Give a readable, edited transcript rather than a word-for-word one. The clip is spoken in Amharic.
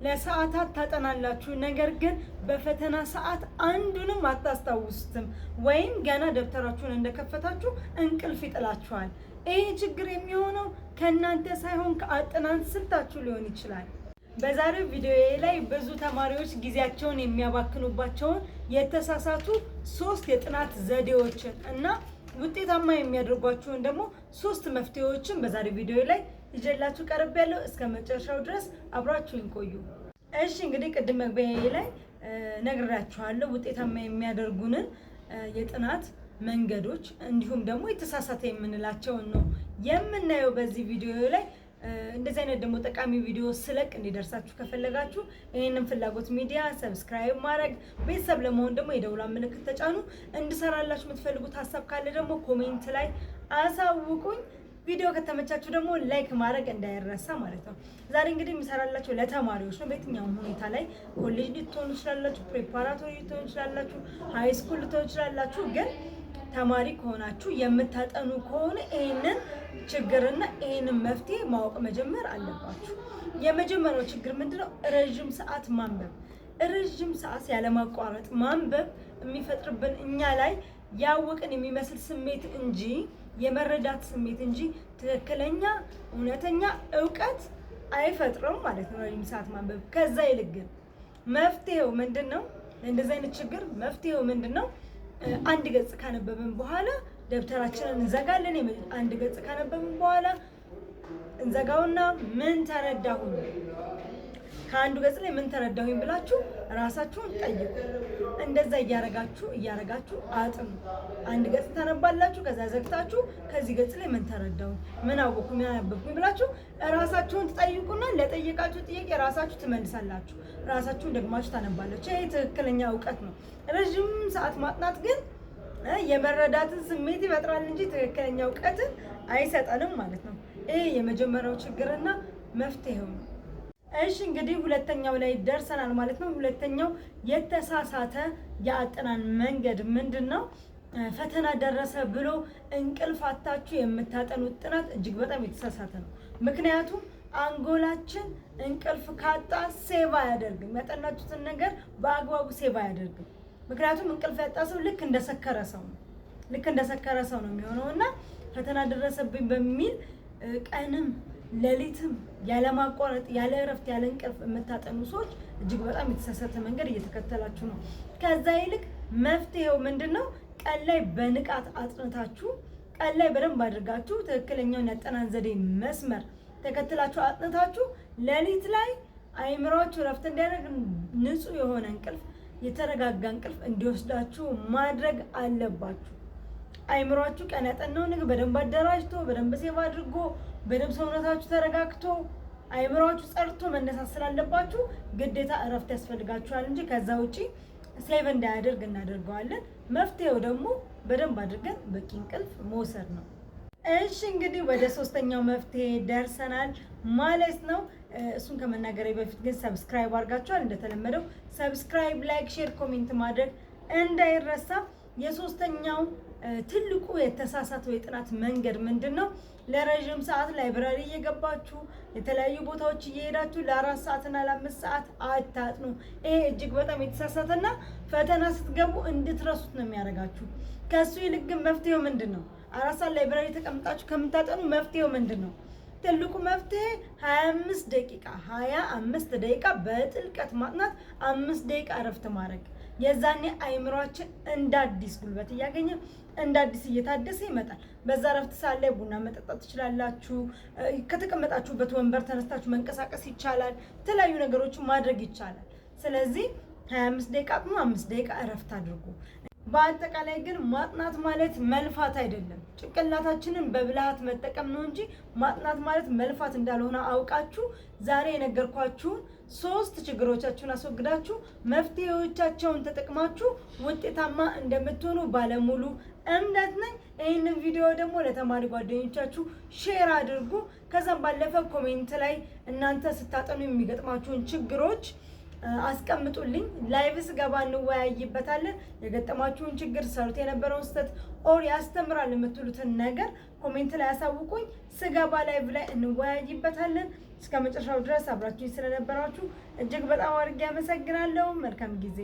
ለሰዓታት ታጠናላችሁ፣ ነገር ግን በፈተና ሰዓት አንዱንም አታስታውሱትም፣ ወይም ገና ደብተራችሁን እንደከፈታችሁ እንቅልፍ ይጥላችኋል። ይህ ችግር የሚሆነው ከእናንተ ሳይሆን ከአጠናን ስልታችሁ ሊሆን ይችላል። በዛሬው ቪዲዮ ላይ ብዙ ተማሪዎች ጊዜያቸውን የሚያባክኑባቸውን የተሳሳቱ ሶስት የጥናት ዘዴዎችን እና ውጤታማ የሚያደርጓቸውን ደግሞ ሶስት መፍትሄዎችን በዛሬው ቪዲዮ ላይ ይዤላችሁ ቀርቤያለሁ። እስከ መጨረሻው ድረስ አብራችሁኝ ቆዩ። እሺ፣ እንግዲህ ቅድም መግቢያዬ ላይ ነግራችኋለሁ ውጤታማ የሚያደርጉንን የጥናት መንገዶች እንዲሁም ደግሞ የተሳሳተ የምንላቸውን ነው የምናየው በዚህ ቪዲዮ ላይ። እንደዚህ አይነት ደግሞ ጠቃሚ ቪዲዮ ስለቅ እንዲደርሳችሁ ከፈለጋችሁ ይህንን ፍላጎት ሚዲያ subscribe ማድረግ፣ ቤተሰብ ለመሆን ደግሞ የደውሏን ምልክት ተጫኑ። እንድሰራላችሁ የምትፈልጉት ሀሳብ ካለ ደግሞ comment ላይ አሳውቁኝ። ቪዲዮ ከተመቻችሁ ደግሞ like ማድረግ እንዳይረሳ ማለት ነው። ዛሬ እንግዲህ የምሰራላችሁ ለተማሪዎች ነው። በየትኛውም ሁኔታ ላይ ኮሌጅ ልትሆኑ ትችላላችሁ፣ preparatory ልትሆኑ ትችላላችሁ፣ high school ልትሆኑ ትችላላችሁ። ግን ተማሪ ከሆናችሁ፣ የምታጠኑ ከሆነ ይህንን ችግርና ይህንን መፍትሄ ማወቅ መጀመር አለባችሁ። የመጀመሪያው ችግር ምንድነው? ረዥም ሰዓት ማንበብ። ረዥም ሰዓት ያለማቋረጥ ማንበብ የሚፈጥርብን እኛ ላይ ያወቅን የሚመስል ስሜት እንጂ፣ የመረዳት ስሜት እንጂ ትክክለኛ እውነተኛ እውቀት አይፈጥርም ማለት ነው ረዥም ሰዓት ማንበብ። ከዛ ይልቅ ግን መፍትሄው ምንድን ነው? እንደዚህ አይነት ችግር መፍትሄው ምንድን ነው? አንድ ገጽ ካነበብን በኋላ ደብተራችንን እንዘጋለን። አንድ ገጽ ካነበብን በኋላ እንዘጋውና ምን ተረዳሁኝ፣ ከአንዱ ገጽ ላይ ምን ተረዳሁኝ ብላችሁ ራሳችሁን ጠይቁ። እንደዛ እያረጋችሁ እያረጋችሁ አጥኑ። አንድ ገጽ ታነባላችሁ፣ ከዛ ዘግታችሁ ከዚህ ገጽ ላይ ምን ተረዳሁኝ፣ ምን አወኩ፣ ምን አነበብኩኝ ብላችሁ ራሳችሁን ትጠይቁና ለጠየቃችሁ ጥያቄ ራሳችሁ ትመልሳላችሁ። ራሳችሁን ደግማችሁ ታነባላችሁ። ይሄ ትክክለኛ እውቀት ነው። ረዥም ሰዓት ማጥናት ግን የመረዳትን ስሜት ይፈጥራል እንጂ ትክክለኛ እውቀትን አይሰጠንም ማለት ነው። ይሄ የመጀመሪያው ችግርና መፍትሄው ነው። እሺ፣ እንግዲህ ሁለተኛው ላይ ደርሰናል ማለት ነው። ሁለተኛው የተሳሳተ የአጠናን መንገድ ምንድን ነው? ፈተና ደረሰ ብሎ እንቅልፍ አጥታችሁ የምታጠኑት ጥናት እጅግ በጣም የተሳሳተ ነው። ምክንያቱም አንጎላችን እንቅልፍ ካጣ save አያደርግም። ያጠናችሁትን ነገር በአግባቡ save አያደርግም። ምክንያቱም እንቅልፍ ያጣ ሰው ልክ እንደሰከረ ሰው ነው። ልክ እንደሰከረ ሰው ነው የሚሆነው። እና ፈተና ደረሰብኝ በሚል ቀንም ሌሊትም ያለማቋረጥ፣ ያለ እረፍት፣ ያለ እንቅልፍ የምታጠኑ ሰዎች እጅግ በጣም የተሳሳተ መንገድ እየተከተላችሁ ነው። ከዛ ይልቅ መፍትሄው ምንድን ነው? ቀን ላይ በንቃት አጥንታችሁ፣ ቀን ላይ በደንብ አድርጋችሁ ትክክለኛውን ያጠናን ዘዴ መስመር ተከትላችሁ አጥንታችሁ ሌሊት ላይ አይምሯችሁ እረፍት እንዲያደርግ ንጹህ የሆነ እንቅልፍ፣ የተረጋጋ እንቅልፍ እንዲወስዳችሁ ማድረግ አለባችሁ። አይምሯችሁ ቀን ያጠናውን ነገር በደንብ አደራጅቶ፣ በደንብ save አድርጎ፣ በደንብ ሰውነታችሁ ተረጋግቶ፣ አይምሯችሁ ጸርቶ መነሳት ስላለባችሁ ግዴታ እረፍት ያስፈልጋችኋል እንጂ ከዛ ውጪ save እንዳያደርግ እናደርገዋለን። መፍትሄው ደግሞ በደንብ አድርገን በቂ እንቅልፍ መውሰድ ነው። እሺ፣ እንግዲህ ወደ ሶስተኛው መፍትሄ ደርሰናል ማለት ነው። እሱን ከመናገሬ በፊት ግን subscribe አድርጋችኋል? እንደተለመደው subscribe፣ like፣ share፣ comment ማድረግ እንዳይረሳ። የሶስተኛው ትልቁ የተሳሳተው የጥናት መንገድ ምንድን ነው? ለረዥም ሰዓት library እየገባችሁ፣ የተለያዩ ቦታዎች እየሄዳችሁ ለ4 ሰዓትና ለ5 ሰዓት አታጥኑ። ይሄ እጅግ በጣም የተሳሳተና ፈተና ስትገቡ እንድትረሱት ነው የሚያደርጋችሁ። ከሱ ይልቅ ግን መፍትሄው ምንድን ነው? 4 ሰዓት library ተቀምጣችሁ ከምታጠኑ መፍትሄው ምንድን ነው? ትልቁ መፍትሄ 25 ደቂቃ፣ 25 ደቂቃ በጥልቀት ማጥናት፣ 5 ደቂቃ እረፍት ማድረግ። የዛኔ አይምሯችን እንደ አዲስ ጉልበት እያገኘ፣ እንደ አዲስ እየታደሰ ይመጣል። በዛ እረፍት ሰዓት ላይ ቡና መጠጣት ትችላላችሁ። ከተቀመጣችሁበት ወንበር ተነስታችሁ መንቀሳቀስ ይቻላል። የተለያዩ ነገሮችን ማድረግ ይቻላል። ስለዚህ 25 ደቂቃ አጥኑ፣ 5 ደቂቃ እረፍት አድርጉ። በአጠቃላይ ግን ማጥናት ማለት መልፋት አይደለም። ጭንቅላታችንን በብልሃት መጠቀም ነው እንጂ ማጥናት ማለት መልፋት እንዳልሆነ አውቃችሁ ዛሬ የነገርኳችሁን ሶስት ችግሮቻችሁን አስወግዳችሁ መፍትሄዎቻቸውን ተጠቅማችሁ ውጤታማ እንደምትሆኑ ባለሙሉ እምነት ነኝ። ይህንን ቪዲዮ ደግሞ ለተማሪ ጓደኞቻችሁ share አድርጉ። ከዛም ባለፈ comment ላይ እናንተ ስታጠኑ የሚገጥማችሁን ችግሮች አስቀምጡልኝ። Live ስገባ እንወያይበታለን። የገጠማችሁን ችግር፣ ሰሩት የነበረውን ስህተት or ያስተምራል የምትሉትን ነገር comment ላይ ያሳውቁኝ። ስገባ live ላይ እንወያይበታለን። እስከ መጨረሻው ድረስ አብራችሁኝ ስለነበራችሁ እጅግ በጣም አድርጌ አመሰግናለሁ። መልካም ጊዜ።